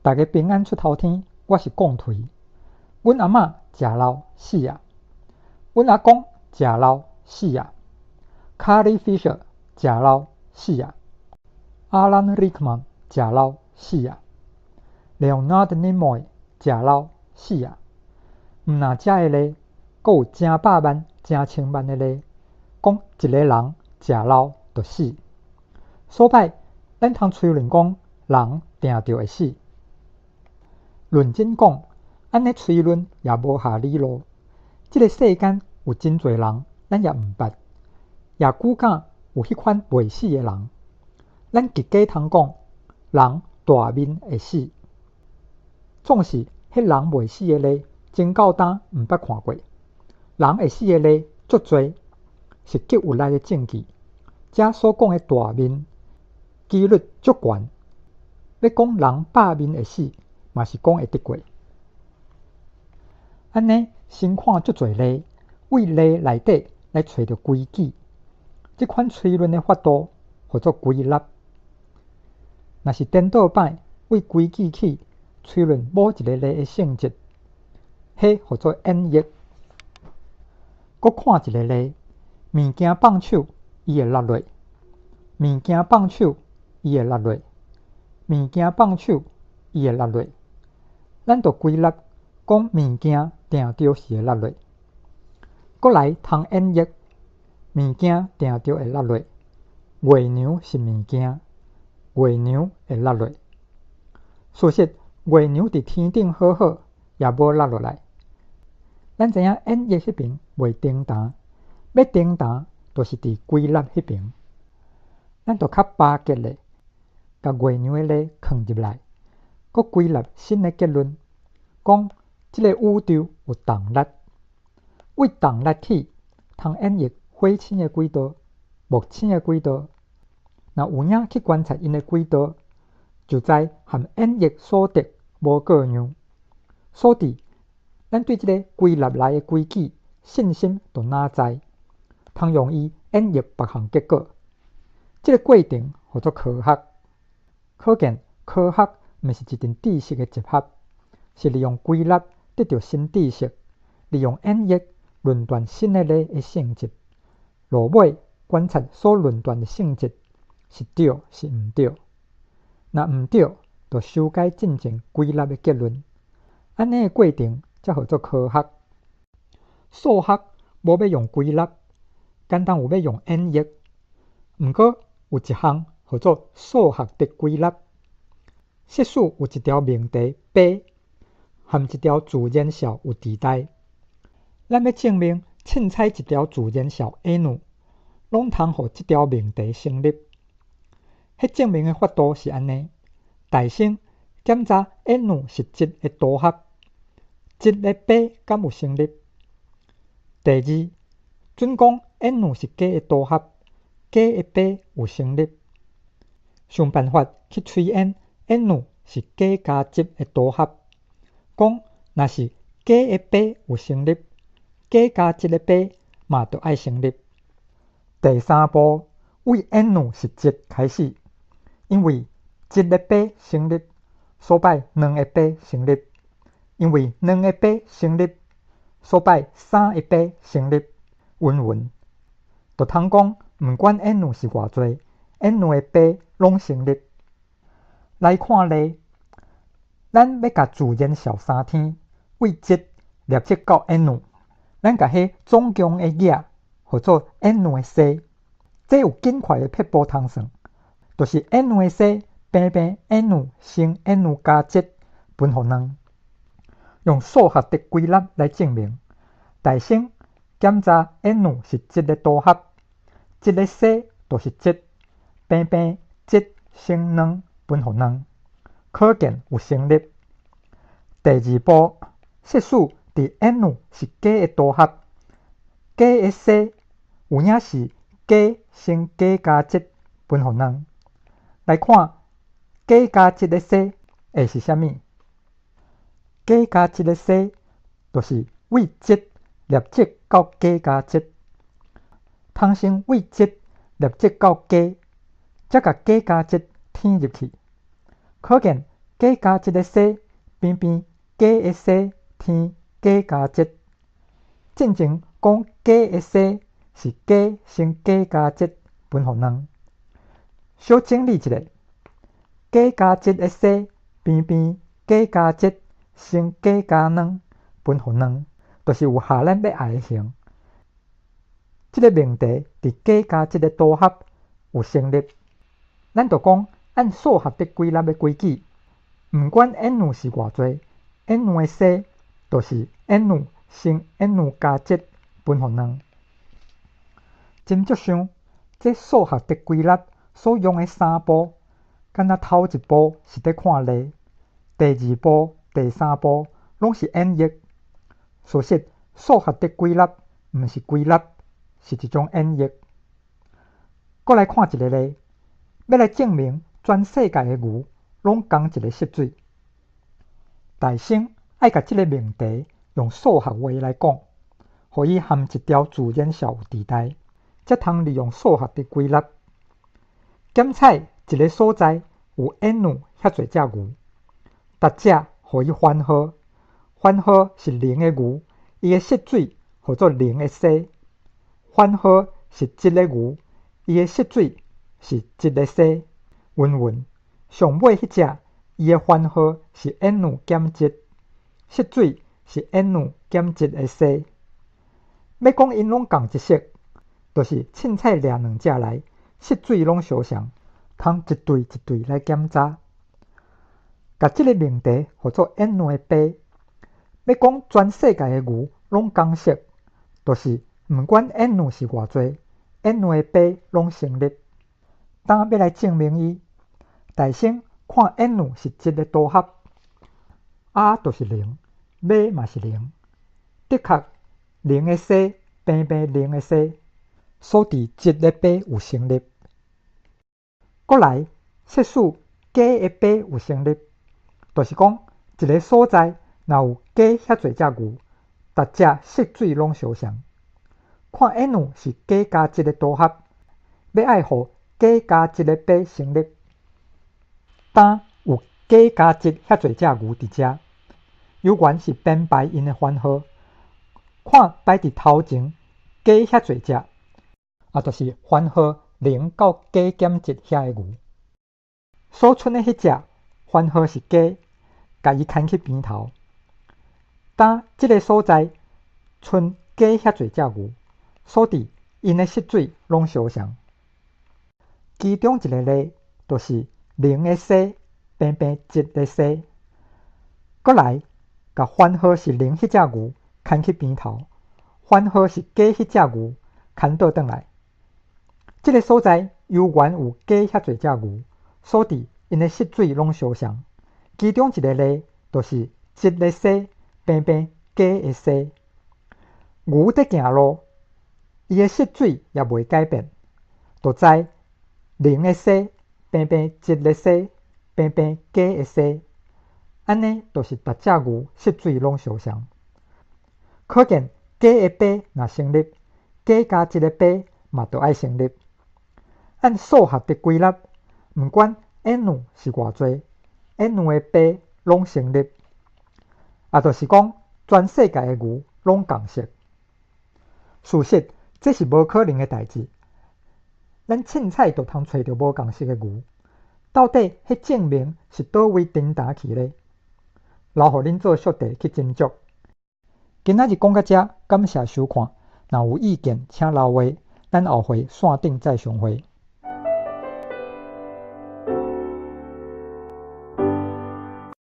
逐家平安出頭天，我是貢槌。阮阿嬤食老死矣，阮阿公食老死矣。Carrie Fisher 食老死矣，Alan Rickman 食老死矣，Leonard Nimoy 食老死矣。毋若遮个例，閣有成百萬、成千萬个例，講一个人食老就死。所擺，咱通推論講人定著會死。論真講，按呢推論也無下理路。這个世間有真濟人，咱也毋捌，也久敢有彼款袂死的人。咱極佳通講，人大面會死。總是彼人袂死的例，真夠今毋捌看過。人會死的例足濟，是極有力的證據。遮所講的大面，幾率足懸。欲講人百面會死，嘛是講會得過。按呢，先看足濟例，對例內底來揣著規矩。這款推論的法度，號做歸納。若是顛倒擺，對規矩起推論某一个例的性質，彼號做演繹。閣看一个例，物件放手，伊會落落；物件放手，伊會落落；物件放手，伊會落落。咱就歸納講物件定著是會落落。閣來通演繹，物件定著會落落。月娘是物件，月娘會落落。事實，月娘佇天頂好好，也無落落來。咱知影演繹彼爿袂叮當，欲叮當，就是佇歸納彼爿。咱就較巴結咧，共月娘的例囥入來，閣歸納新的結論，講這个宇宙有動力。對動力起，通演繹火星的軌道、木星的軌道。若有影去觀察𪜶的軌道，就知和演繹所得無過樣。所以，咱對這个歸納來的規矩信心就哪在，通用伊演繹別項結果。這个過程號做科學。可見科學毋是一陣知識的集合，是利用歸納得著新知識，利用演繹論斷新的例的性質。落尾觀察所論斷的性質是對是毋對。若毋對，就修改進前歸納的結論。按呢的過程才號做科學。數學無欲用歸納，敢當有欲用演繹。毋過有一項號做數學的歸納。設使有一條命題 P，和一條自然數有佇內，咱欲證明凊彩一條自然數 n，攏通予這條命題成立。彼證明的法度是按呢：大先檢查 n 是一的組合，一的 P 敢有成立？第二，準講 n 是加的組合，加的 P 有成立。想辦法去推演 n 是加加一的組合，講若是加的 P 有成立，加加一的 P 嘛著愛成立。第三步，對 n 是一開始，因為一的 P 成立，所擺兩的 P 成立，因為兩的 P 成立，所擺三的 P 成立，云云，就通講，毋管 n 是偌濟，n 的 P 攏成立。來看例，咱欲共自然數三天，對一立即到 n，咱共彼總共的額號做 n 的和，這有緊快的撇步通算，就是 n 的和平平 n 乘 n 加一分予兩，用數學的歸納來證明。大先檢查 n 是一的組合，一的和就是一，平平一乘兩分予兩，可見有成立。第二步，設使佇 n 是加的組合，加的和有影是加乘加加一分予兩。來看加加一的和會是啥物？加加一的和就是對一立即到加加一，通先對一立即到加，才共加加一添入去。可見加加一的勢平平加的勢添加加一。進前講加的勢是加乘加加一分予兩。小整理一下，加加一的勢平平加加一乘加加兩分予兩，就是有合咱欲愛的形。這个命題佇加加一的組合有成立，咱就講按數學的歸納的規矩，毋管 n 是偌濟，n 的勢就是 n 乘 n 加一分予兩。斟酌想，這數學的歸納所用的三步，敢若頭一步是佇看例，第二步、第三步攏是演繹。事實，數學的歸納毋是歸納，是一種演繹。閣來看一个例，欲來證明全世界的牛攏仝一个色水。大先愛共這个命題用數學話來講，予伊含一條自然數有佇內，才通利用數學的歸納。檢採一个所在有 n 遐濟隻牛，逐隻予伊番號，番號是零的牛，伊的色水號做零的勢；番號是一的牛，伊的色水是一的勢。云云，上尾彼隻，伊的番號是 n 減一，色水是 n 減一的勢。欲講𪜶攏仝一色，就是凊彩掠兩隻來，色水攏相像，通一對一對來檢查。共這个命題號做 n 的倍。欲講全世界的牛攏仝色，就是毋管 n 是偌濟，n 的倍攏成立。當欲來證明伊，大先看 n 是一的組合，A 就是零，B 嘛是零，的確零的勢平平零的勢，所以一的倍有成立。閣來，設使加的倍有成立，就是講一个所在若有加遐濟隻牛，逐隻色水攏相像。看 n 是加加一的組合，欲愛予加加一的倍成立，當有加加一遐濟隻牛佇遮，猶原是編排𪜶的番號，看擺佇頭前加遐濟隻，啊，就是番號零到加減一遐的牛，所賰的彼隻番號是加，共伊牽去邊頭。當這个所在賰加遐濟隻牛，所以𪜶的色水攏相像。其中一个例就是零的勢平平一的勢，閣來共番號是零彼隻牛牽去邊頭，番號是加彼隻牛牽倒轉來。這个所在猶原有加遐濟隻牛，所以𪜶的色水攏相像。其中一个例就是一的勢平平加的勢。牛佇行路，伊的色水也袂改變，就知零的勢平平一的勢平平加的勢，按呢就是逐隻牛色水攏相像。可見加的倍若成立，加加一的倍嘛著愛成立。按數學的歸納，毋管 n 是偌濟，n 的倍攏成立，也就是講全世界的牛攏仝色。事實，這是無可能的代誌。咱凊彩就通揣著無仝色的牛，到底彼證明是佗位顛倒去咧？留予恁做小弟去斟酌。今仔日講到遮，感謝收看。若有意見，請留話，咱後回線頂再相會。